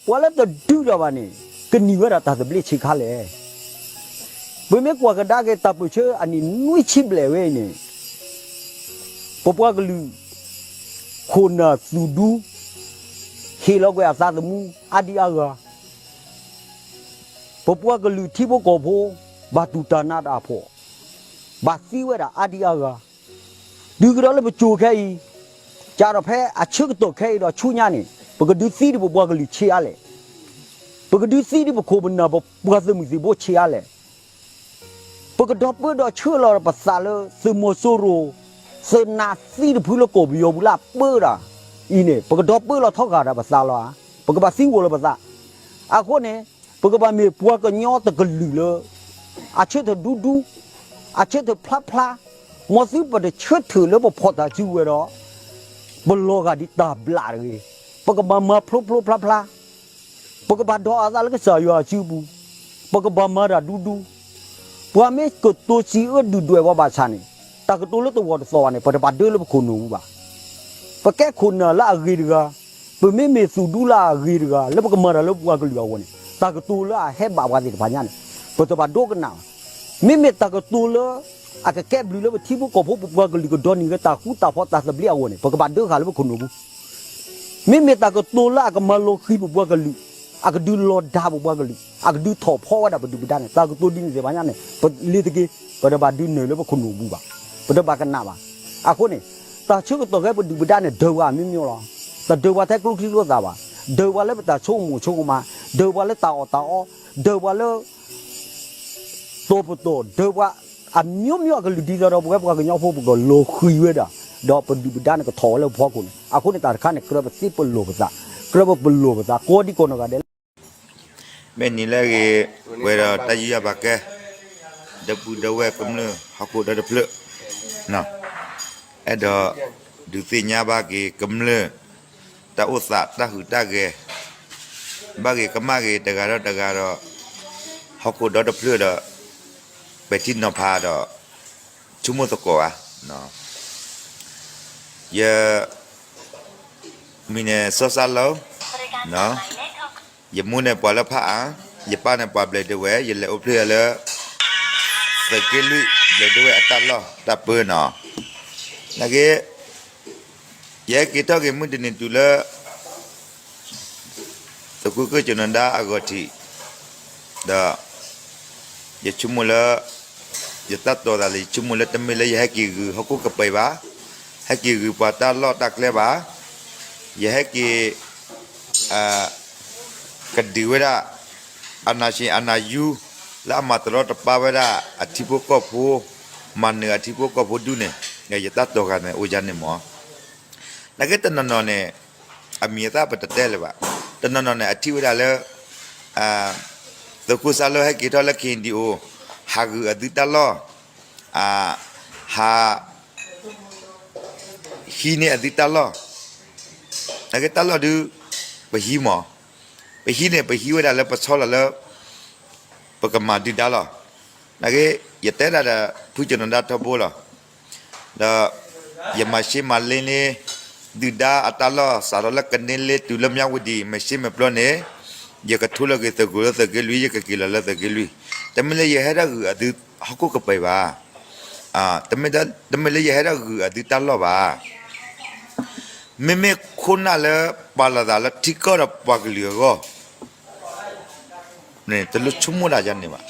ပှၤလၢတဒုးတၢ်ဘၣ်န့ၣ် ကနံၤဝဲဒၣ်တၢ်သဘျ့ဆံးခါလဲၣ်. ပမ့ၢ်ကွၢ်ကဒါက့ၤတၢ်ပၢၢ်ဆၢအနံၣ်နွံဆံဘျဲၣ်ဝဲအံၤန့ၣ်, ပပှၤကလုာ် ခိၣ်နၢ်သူၣ်ဒူ ဟ့ၣ်လီၤကွံာ်အသးသမူအါဒံအါဂၤ, ပပှၤကလုာ်ထံဖိကီၢ်ဖိ ဘၣ်တူၢ်တၢ်နးတၢ်ဖှီၣ်, ဘၣ်သံဝဲဒၣ်အါဒံအါဂၤ, တုၤကဒီးလၢပစိၤခဲအံၤ, ကဒီးဖဲအဆၢကတီၢ်ခဲအံၤဒီးဆူညါန့ၣ် ပကဒုးသံဒံးပပှၤကလုာ်ဆံးအါလဲၣ်. ပကဒုးသံဒံးပခိၣ်ပနၢ်ပပှၤသုးမုၢ်သံၣ်ဘိဆံးအါလဲၣ်. ပကဒီပုၢ်ဒီးဆှၢလီၤပသးလၢသုးမီၤစိရိၤ သုးနးသံတဖုလၢကီၢ်ပယီၤပူၤလၢအပၢတၢ်အံၤန့ၣ် ပကဒီပုၢ်လီၤထီဂာ်ဒၣ်ပသးလီၤဧါ. ပကဘၣ်သံကွၢ်လီၤပသး. အဃိန့ၣ် ပကဘၣ်မ့ၢ်ပှၤကညီတကလုာ်လၢ အဆၢထၢၣ်ဒူဒူ, အဆၢထၢၣ်ဖျါဖျါ, မ်သုပတဆၢထၢၣ်လၢပဖီၣ်တၢ်စုကဝဲၤဒီး ပလီၤဂာ်ဒ်တၢ်ဘျးတဂ့ၤ. ပကဘၣ်မၤဖျိဖျိဖျါဖျါ, ပကဘၣ်ဒိးအသးလၢကစၢ်ယွၤအစုပူၤ, ပကဘၣ်မၤတၢ်ဒူဒူ, ပှၤမ့ၢ်ကတိၤစံးအၢဒုၣ်ဒွဲၣ်ပှၤဘၣ်ဆၣ်န့ၣ် တၢ်ကတိၤလၢတဝီတသီဘၣ်န့ၣ် ပတဘၣ်ဒၢလၢပခိၣ်နူာ်ပူၤဘၣ်. ပကဲခိၣ်နၢ်လၢအဂ့ၤတဂၤ, ပမ့မ့ၢ်သူၣ်ဒူလၢအဂ့ၤတဂၤ လၢပကမၤတၢ်လၢပပှၤကလုာ်အဂီၢ်န့ၣ် တၢ်ကတိၤလၢအဟဲဘၣ်ပှၤသ့ၣ်တဖၣ်ညါန့ၣ် ပတဘၣ်ဒိကနၣ်ဘၣ်. မ့မ့ၢ်တၢ်ကတိၤလၢ အကကဲဘျုးလၢပထံဖိကီၢ်ဖိပပှၤကလုာ်ကဒိးန့ၢ်က့ၤတၢ်ဃူတၢ်ဖိးတၢ်သဘျ့အဂီၢ်န့ၣ် ပကဘၣ်ဒၢဃာ်လၢပခိၣ်နူာ်ပူၤ. မ့မ့ၢ်တၢ်ကတိၤလၢအကမၤလီၤဃံၤပပှၤကလုာ်, အကဒုးလီၤဒါပပှၤကလုာ်, အကဒုးထီၣ်ဖီဝဲဒၣ်ပဒုၣ်ပဒါန့ၣ် တၢ်ကတိၤဒ်န့ၣ်သ့ၣ်တဖၣ်ညါန့ၣ် ပလ့ၤတက့ၢ်, ပတဘၣ်ဒုးနုာ်လၢပခိၣ်နူာ်ပူၤဘၣ်, ပတဘၣ်ကနၣ်ဘၣ်. အဃိန့ၣ် တၢ်ဆၢကတီၢ်ခဲအံၤပဒုၣ်ပဒါန့ၣ် ဒၢးပှၤအမျိုးမျိုးလီၤ. တဒၢးပှၤထဲကျိချံကျိသၣ်ဘၣ်, ဒၢးပှၤလၢပတၢ်ဆိကမိၣ်ဆိကမး, ဒၢးပှၤလၢတၢ်အီၣ်တၢ်အီ, ဒၢးပှၤလၢ တီၤပတီၢ် ဒၢးပှၤ အမျိုးမျိုး အကလုာ်ဒ်သိးဒီး ပဝဲပှၤကညီဖိ ပကလီၤဃံၤဝဲဒၣ်, ဒီးပဒုၣ်ပဒါန့ၣ် ကထီၣ်ဝဲလၢပဖီခိၣ်န့ၣ်. အဃိန့ၣ် တၢ်တခါန့ၣ် ကြၢးပသ့ပလီၢ်ပသး, ကြၢးပပလီၢ်ပသး ကိးဒံကိးနီၢ်ဂၤဒဲးလၢ မ့ၢ်နံၤလၢအဂ့ၤ, ပှဲၤဒီးတၢ်ယူးယီၣ်ပာ်ကဲ ဒီပုၢ်ဒီဝဲၢ်ကမျၢၢ် ဟီၣ်ခိၣ်ဒီတဖျၢၣ်, အဲၣ်ဒိး ဒုးသ့ၣ်ညါဘၣ်က့ၤကမျၢၢ် တၢ်အိၣ်သးတၢ်ဟူးတၢ်ဂဲၤ, ဘၣ်ဂ့ၤကမၣ်ဂ့ၤတဂၤဒီးတဂၤဒီး ဟီၣ်ခိၣ်ဒီတဖျၢၣ်ဒီး ပဲာ်ထံနီၤဖးဒီး ဆိကမိၣ်သကိးဧါ. ယ မံၤန့ၣ်စီၤစၢ်လီၤ, ယမိၢ်န့ၣ်ပှၤလၢဖးအါ, ယပၢ်န့ၣ်ပှၤဘျဲၣ်ဒဝဲၢ်, ယလဲၤအိၣ်ဖျဲၣ်လၢ သုးက့လွံၢ် ဘျဲၣ်ဒဝဲၢ်အတၢ်လီၢ်တၢ်ပၢနီၤ. နာ်က့ ယဟဲက့ၤထီၣ်က့ၤမုၢ်တနံၤတုၤလၢ သုးခိၣ်ကၢၢ်ကၠီၤနဒါအဂီၢ်ထံး, ဒီး ယဆိကမိၣ်လၢ ယတၢ်တီၤသးလၢ ယဆိကမိၣ်လၢတမ့ၢ်လၢယဟဲက့ၤဂုာ်ဟီၣ်ခိၣ်ကပၤဘၣ်, ဟဲက့ၤဂုာ်ပှၤတၢ်လီၢ်တၢ်ကျဲဘၣ်, ယဟဲက့ၤ ကဒုးဝဲဒၣ် အနၢ်ဆံးအနၢ်ယူ လၢအမၤတရီတပါဝဲဒၣ်အထံဖိကီၢ်ဖိ, မၤနၢၤအထံဖိကီၢ်ဖိဒူၣ်န့ၣ်, ယတၢ်တီၤဂၤန့ၣ်အိၣ်ယါန့ၣ်မး. နာ်က့တနီၤနီၤန့ၣ် အမံၤအသၣ်ပတတဲလၢၤဘၣ်, တနီၤနီၤန့ၣ် အထံၣ်ဝဲဒၣ်လၢ သုးခိၣ်စၢ်လီၤဟဲက့ၤထီၣ်လၢ ခ့ၣ်အဲၣ်ယူၣ်အ့ၣ်ယူၣ် ဟးဂုာ်အသုတၢ်လီၢ်, ဟး ဟံးန့ၢ်အသုတၢ်လီၢ်, နာ်က့တၢ်လီၢ်ဒုး ပဟံးမး, ပဟံးန့ၣ် ပဟံးဝဲဒၣ်လၢပဆီလီၤလၢ ပကမၤဒုၣ်ဒါလီၤ. နာ်က့ ယတဲဒၣ်ဒီး ဖုကၠီၤနဒါထီဘိလီၤ. ဒီး ယမၤရှဲမၤလ့န့ၣ် ဒုၣ်ဒါအတၢ်လီၢ် စးထီၣ်လၢကန့လ့တုၤလၢမၠးဝတံၤ မၤရှဲမၤပျီန့ၣ် ယကထိလီၤက့ၤသုးကျိၤလၢသုးက့လွံၢ် ယကက့ၤလီၤလၢသုးက့လွံၢ်, တမ့ၢ်လၢယဟဲထီၣ်ဂုာ်အသုဟီၣ်ခိၣ်ကပၤဘၣ်, တမ့ၢ်လၢယဟဲထီၣ်ဂုာ်အသုတၢ်လီၢ်ဘၣ်. မ့မ့ၢ်ခိၣ်နၢ်လၢပာ်လီၤသးလၢထံကီၢ်ဒီးပှၤကလုာ်အဂီၢ်န့ၣ် တလိၣ်ဆိကမိၣ်ဒၣ်ယၤန့ၣ်ဘၣ်.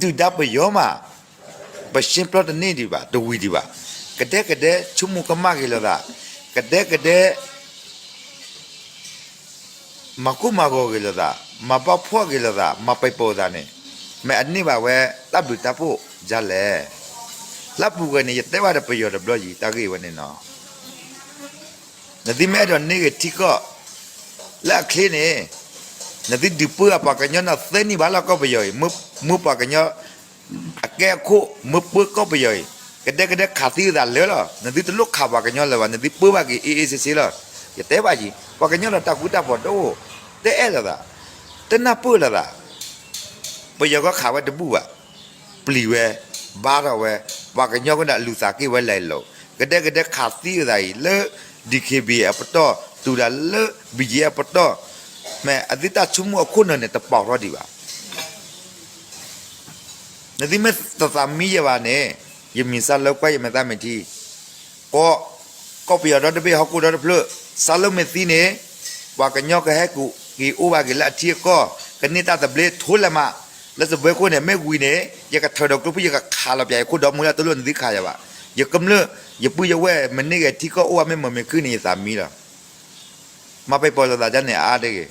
ဒုၣ်ဒါပယီၤမး ပရှဲပျီတန့ၢ်ဒံးဘၣ် တဝံၤဒံးဘၣ်. ကဒဲကဒဲဆိကမိၣ်ကမၣ်က့ၤလိာ်သး, ကဒဲကဒဲ မၤကိၢ်မၤဂီၤက့ၤလိာ်သး, မၤဘၣ်ဖှီၣ်က့ၤလိာ်သး, မၤပံာ်ပိာ်သးန့ၣ် မ့ၢ်အန့ၢ်ဘၣ်ဝဲတၢ်ဘျုးတၢ်ဖှိၣ်ဒ်လဲၣ်. လၢအပူၤကွံာ်န့ၣ် ယတဲဘၣ်ဒီးပယီၤတဘျီယံၤ တၢ်ဂ့ၢ်ဝဲန့ၣ်နီၤ. နသုမ့ၢ်အဲၣ်ဒိးန့ၢ်က့ၤထံကီၢ် လၢအချ့န့ၣ် နသုဒုးပၢအပှၤကညီနီၤသၢနံၣ်ဘၣ်လီၤကီၢ်ပယီၤအံၤ, မ့ၢ်ပှၤကညီ အကဲအခိၣ် မ့ၢ်ပၢကီၢ်ပယီၤအံၤ ကဒဲကဒဲခးသံဝဲသးလၢာ်လီၤ. နသုတလိၣ်ခးပှၤကညီလၢၤဘၣ်, နသုပၢဘၣ်က့ၤအ့ၣ်အ့ၣ်ဆ့ဆ့လီၤ. ယတဲဘၣ်ယံၤ ပှၤကညီဒီးတၢ်ဃူတၢ်ဖိးတအိၣ်, တအဲၣ်လိာ်သး, တနၢ်ပၢၢ်လိာ်သး, ပယီၤကီၢ်ခးဝဲတဘူၣ်ဘၣ်, ပျံၤဝဲ, ဘါထီၣ်ဝဲ, ပှၤကညီကဒီးလူၤသးက့ၢ်ဝဲလဲၤလိၤ, ကဒဲကဒဲခးသံဝဲသးအံၤ လၢ DKBA အပတီၢ် တူၢ်ဒၣ်လၢ ဘံၣ်ယဲၢ် အပတီၢ်, မ့ၢ်အသုတၢ်ဆိကမိၣ်အခိၣ်နၢ်န့ၣ် တပာ်ထီၣ်ဒံးဘၣ်. နသုမ့ၢ်တသးမံယဲဘၣ်န့ၣ်, ယမံၤစၢ်လၢကွၢ်ယမဲာ်သၣ်မဲာ်ထံ, ကီၢ်, ကီၢ်ပယီၤဒီတဘ့ၣ် ဟီၣ်ခိၣ်ဒီတဖျၢၣ်, စၢ်လၢမ့ၢ်သံန့ၣ်, ပှၤကညီကဟဲက့ၤအိၣ်ဘၣ်က့ၤလၢအထံအကီၢ်, ကန့ၢ်တၢ်သဘျ့ထိလဲၣ်မး, လၢစပွဲခိၣ်န့ၣ် မ့ၢ်ဝံၤန့ၣ် ယကထၢဒီးကျိဖုၣ် ယကခးလီၤပၠးယခိၣ်ဒီမါလၢတလိၣ်နသုခးယၤဘၣ်. ယကမျၢၢ်, ယပုၢ်ယဝဲၢ် မ့ၢ်န့ၢ်က့ၤထံကီၢ်အိၣ်ဘၣ်မ့ၢ်မုာ်မ့ၢ်ခုၣ်န့ၣ် ယသးမံလီၤ. မၤပံၤပီၤလိာ်သးဒ်န့ၣ်အါတဂ့ၤ.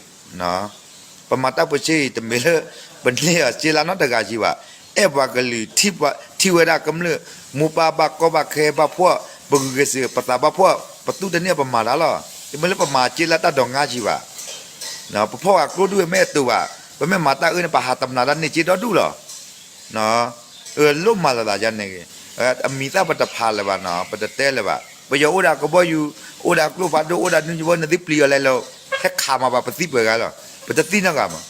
ပမၤတၢ်ပၢဆှၢအံၤ တမ့ၢ်လၢ ပန့ၢ်အီၤစ့လၢနီတဂၤကံဘၣ်. အဲၣ်ပှၤကလုာ်, ထံၣ်ဝဲဒၣ်ကမျၢၢ်, မိၢ်ပၢ်ဘၣ်ကီဘၣ်ခဲဘၣ်ဖှီၣ်, ပဂုာ်ကျဲးစၢး ပသးဘၣ်ဖှီၣ်, ပသူၣ်တန့ၢ်ပမၤတၢ်လီၤ. တမ့ၢ်လၢပမၤစ့လၢတၢ်ဒိးငါကံဘၣ်. ပဖီၣ်ဂၤကျိဒူၣ်မ့ၢ်အတိာ်ဘၣ်, ပမ့ၢ်မၤတၢ်အၢန့ၣ် ပဟးတမျးတၢ်န့ၢ်စ့ဒီဒူၣ်လီၤ. လိၣ်မၤလိာ်သးဒ်န့ၣ်ဂ့ၤ, အမံၤသၣ်ပတဖးလၢၤဘၣ်နီၤ, ပတတဲလၢၤဘၣ်. ပယီၤအိၣ်ဒီးကဘီယူၤ, အိၣ်ဒီးကျိဖးဒိၣ်, အိၣ်ဒီးနုၢ်ကဘီ, နသုပျံၤအီၤလဲၤလီၤ, ဟဲခးမၤဘၣ်ပသံပှဲၤဂၤလီၤ. ပတသံနီတဂၤမး.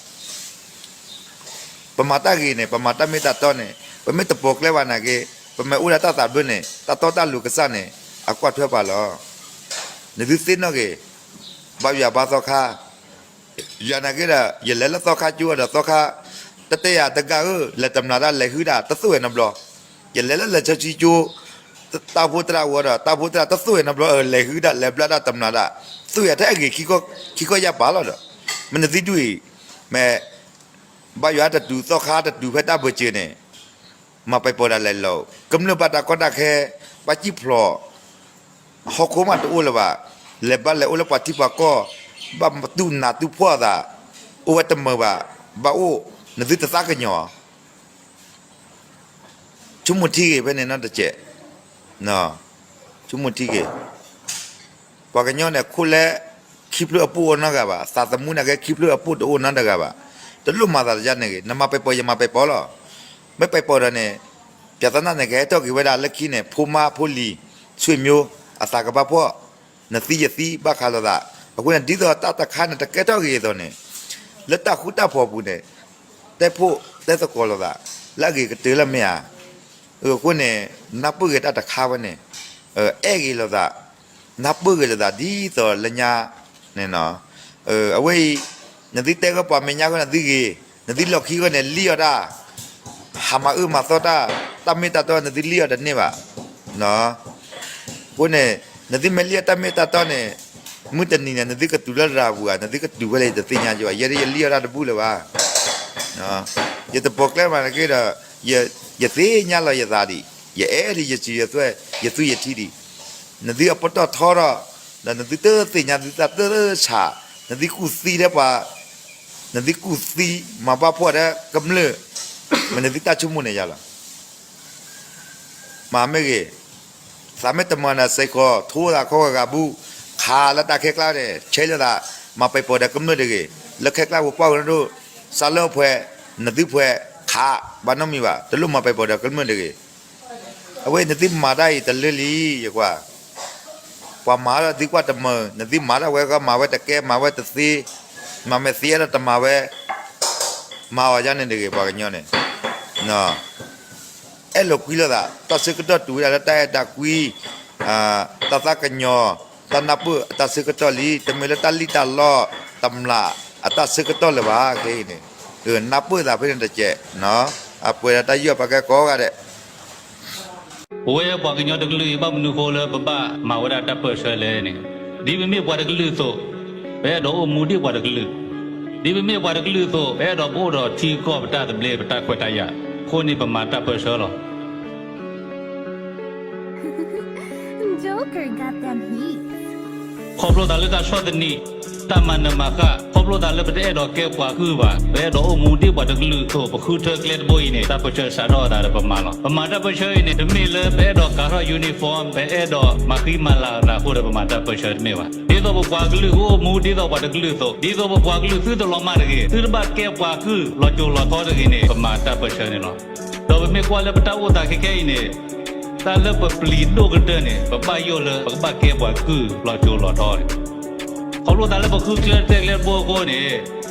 ပမၤတၢ်ဂ့ၤန့ၣ်, ပမၤတၢ်မ့ၢ်တၢ်တီန့ၣ်, ပမ့ၢ်တပိာ်ကျဲဘၣ်နာ်က့, ပမ့ၢ်အိၣ်ဒီးတၢ်သးဘျၢန့ၣ်, တၢ်တီတၢ်လိၤကစၢ်န့ၣ်, အကွၢ်ထွဲပှၤလီၤ. နသုသ့ၣ်နီၣ်ဂ့ၤ, ဘၣ်ယွၤဘါသီခါ ယၤနာ်က့ဒီး ယလဲၤလၢသီခါကၠိဒီး သီခါ, တတဲယၤတဂၤဧၢ, လဲၤတမျးတၢ်လဲၤဟုၣ်တၢ် တသိၣ်ဝဲနီတဘျီ. ယလဲၤလၢလဲၤဆၢထံကၠိ, တၢ်ဖိတရၣ်ဝဲဒီး တၢ်ဖိတရၣ်တသိၣ်ဝဲနီတဘျီ, လဲၤဟုၣ်တၢ် လဲၤဘျၢတၢ်တမျးတၢ်, သိၣ်ယၤထဲအဂ့ၤ ခံခီယၢ်ပာ်လီၤဒီး, မ့ၢ်နသုဒူၣ်အံၤ, မ့ၢ် ဘၣ်ယွၤတတုၤ သီခါတတုၤဖဲတၢ်ဘၢၣ်စၢၤန့ၣ်, မၤပံၤပီၤဒၣ်လဲာ်လီၤ. ကမျၢၢ်ဘၣ်တၢ်ကီတၢ်ခဲ, ဘၣ်စံၣ်ဖျိး ဟီၣ်ခိၣ်မးတအိၣ်လၢၤဘၣ်, လဲၤဘၣ်လဲၤအိၣ်လၢပှၤထံပှၤကီၢ်, ဘၣ်တူၢ်နးတူၢ်ဖှီၣ်အသး, အိၣ်ဝဲတမုာ်ဘၣ်, ဘၣ်အိၣ်, နသုတသးကညီၤ, ဆိကမိၣ်ထံဂ့ၤဖဲန့ၣ်နီတစဲး, ဆိကမိၣ်ထံဂ့ၤ, ပှၤကညီန့ၣ် ခိၣ်လဲ ခံဖျၢၣ်အပိၢ်အိၣ်နီတဂၤဘၣ်, သးသမူန့ၣ်က့ ခံဖျၢၣ်အပိၢ်တအိၣ်နီတဂၤဘၣ်, တလိၣ်မၤသးဒ်န့ၣ်ဂ့ၤ, နမၤပံၤပီၤ ယမၤပံၤပီၤလီၤ. မ့ၢ်ပံၤပီၤဒီးန့ၣ်, ပျၢ်သနၢ်န့ၣ် ကဟဲထီၣ်က့ၤဝဲဒၣ်လၢခံန့ၣ် ဖိမါဖိလံၤ, ဆွေမျိုး, အသးကဘၣ်ဖှီၣ်, နသံယသံ ဘၣ်ဃးလိာ်သး, အဃိန့ၣ် ဒ်သိးတၢ်တခါန့ၣ် တကဲထီၣ်ဂ့ၤအသိးန့ၣ်, လၢတၢ်ဃူတၢ်ဖိးပူၤန့ၣ်, တဲဖှိၣ်တဲသကိးလိာ်သး, လၢအဂ့ၤကတၢၢ်လၢမ့ၢ်ဧါ. အဃိန့ၣ်, နၢ်ပၢၢ်ဂ့ၤတၢ်တခါဝဲန့ၣ်, အဲၣ်ဂ့ၤလိာ်သး, နၢ်ပၢၢ်ဂ့ၤလိာ်သးဒ်သိးလၢညါန့ၣ်နီၤ, အဝဲအံၤ, နသုတဲဃီပှၤမဲာ်ညါဃီန့ၣ်သုဂ့ၤ, နသုလီၢ်ခံဃီန့ၣ် လံၣ်အီၤတၢ်, ဟးမၤအၢမၤသီတၢ်, တၢ်မ့ၢ်တၢ်တီ နသုလံၣ်အီၤတန့ၢ်ဘၣ်. အဃိန့ၣ်, နသုမ့ၢ်လံၣ်အီၤတၢ်မ့ၢ်တၢ်တီန့ၣ်, မုၢ်တနံၤန့ၣ် နသုကတုၤလၢတရၣ်ပူၤဧါ, နသုကတုၤဖဲလဲၣ် ယတသ့ၣ်ညါကဘၣ်, ယဲဒၣ်ယလံၣ်အီၤတၢ်တဘူၣ်လၢၤဘၣ်. ယတပိာ်ကျဲမးတက့ၢ်ဒီး, ယသ့ၣ်ညါလီၤယသးဒံး, ယအဲၣ်ဒံးယစုယသွဲၣ်, ယသူယထံဒံး, နသုအပတီၢ်ထီထီၣ်, ဒီးနသုတသ့ၣ်ညါသုသးတဆး, နသုကူၣ်သံထဲပှၤ, နသုကူၣ်သံမၤဘၣ်ဖှီၣ်ထဲကမျၢၢ်, မ့ၢ်နသုတၢ်ဆိကမိၣ်န့ၣ်ယၤလီၤ. မ့ၢ်မ့ၢ်ဂ့ၤ, သးမ့ၢ်တမၤနၤစ့ၢ်ကီး ထိသးခီဂၤဂၤဘူၣ်, ခးလၢတၢ်ခဲကျါန့ၣ် ဆဲးလိာ်သး, မၤပံၤပီၤဒီးကမျၢၢ်တဂ့ၤ, လၢခဲကျါပပှၢ်ဝဲဒၣ်, စၢ်လၢအဖှဲး, နသုဖှဲး, ခး, ဘၣ်နီတမံၤဘၣ်, တလိၣ်မၤပံၤပီၤဒီးကမျၢၢ်တဂ့ၤ. အဝဲနသုမၤတၢ်အံၤတလၢလံ, ယကွၢ် ပှၤမၤဒီးသုကွၢ်တမုာ်, နသုမၤတၢ်ဝဲဂီၢ် မၤဝဲတကဲ မၤဝဲတသ့, မၤမဲာ်သ့အဲၣ်ဒိးတမၤဝဲ, မၤအီၤဒ်န့ၣ်တဂ့ၤ ပှၤကညီန့ၣ်, အဲၣ်လိာ်ကွံလိာ်သး, တၢ်ဆၢကတီၢ်တုၤဝဲဒၣ်လၢတၢ်အဲၣ်တၢ်ကွံ, တၢ်သးကညီၤ, တၢ်နၢ်ပၢၢ်အတၢ်ဆၢကတီၢ်လံ, တမ့ၢ်လၢတၢ်လံၣ်တၢ်လီ, တမျး, အတၢ်ဆၢကတီၢ်လၢၤဘၣ်ခဲအံၤန့ၣ်, နၢ်ပၢၢ်သးဖဲန့ၣ်တကဲး, အပှဲၤဒီးတၢ်ယူးယီၣ်ပာ်ကဲကိးဂၤဒဲး ပဝဲပှၤကညီတကလုာ်အံၤ ဘၣ်မနုၤဃိလၢပဘၣ်မၤဝဲဒၣ်တၢ်ပၢၢ်ဆၢလဲၣ်န့ၣ်, ဒ်ပမ့ၢ်ပှၤတကလုာ်အသိး, ပအဲၣ်ဒိးအိၣ်မူဒ်ပှၤတကလုာ်, ဒ်ပမ့ၢ်ပှၤတကလုာ်အသိး ပအဲၣ်ဒိးပအိၣ်ဒီးထံကီၢ်ပတၢ်သဘျ့ပတၢ်ခွဲးတၢ်ယာ်, အဃိန့ၣ်ပမၤတၢ်ပၢၢ်ဆၢလီၤ. ခီဖျိသးလၢတၢ်ဆီၣ်သနံး, တၢ်မၤနၢၤမၤဃၣ်, ခီဖျိသးလၢပတအဲၣ်ဒိးကဲပှၤကုၢ်ဘၣ်, ပအဲၣ်ဒိးအိၣ်မူဒ်ပှၤတကလုာ်အသိး ပဃုထၢကျဲတဘိအံၤန့ၣ် တၢ်ပၢၢ်ဆၢစးထီၣ်အသးဒီးပမၤလီၤ. ပမၤတၢ်ပၢၢ်ဆၢအံၤန့ၣ် တမ့ၢ်လၢပအဲၣ်ဒိးကၤထီၣ် uniform, ပအဲၣ်ဒိးမၤဃံမၤလၤအသးအဃိဒီးပမၤတၢ်ပၢၢ်ဆၢတမ့ၢ်ဘၣ်. ဒ်သိးပပှၤကလုာ်ကအိၣ်မူဒ်သိးပှၤတကလုာ်အသိး, ဒ်သိးပပှၤကလုာ်သုတလီၤမၢ်တဂ့ၤ, သုတဘၣ်ကဲပှၤကုၢ်လီၤစိၤလီၤထီတဂ့ၤန့ၣ် ပမၤတၢ်ပၢၢ်ဆၢန့ၣ်လီၤ. ဒီးပမ့ၢ်ကွၢ်လၢပတၢ်အိၣ်သးခဲခဲအံၤန့ၣ်, တၢ်လၢပပျံၤဒိၣ်ကတၢၢ်န့ၣ် ပဘၣ်ယိၣ်လၢပကဘၣ်ကဲပှၤကုၢ်လီၤစိၤလီၤထီန့ၣ်, ခီဖျိသးလၢပဃုကျဲတကျဲတဘိအဃိန့ၣ်,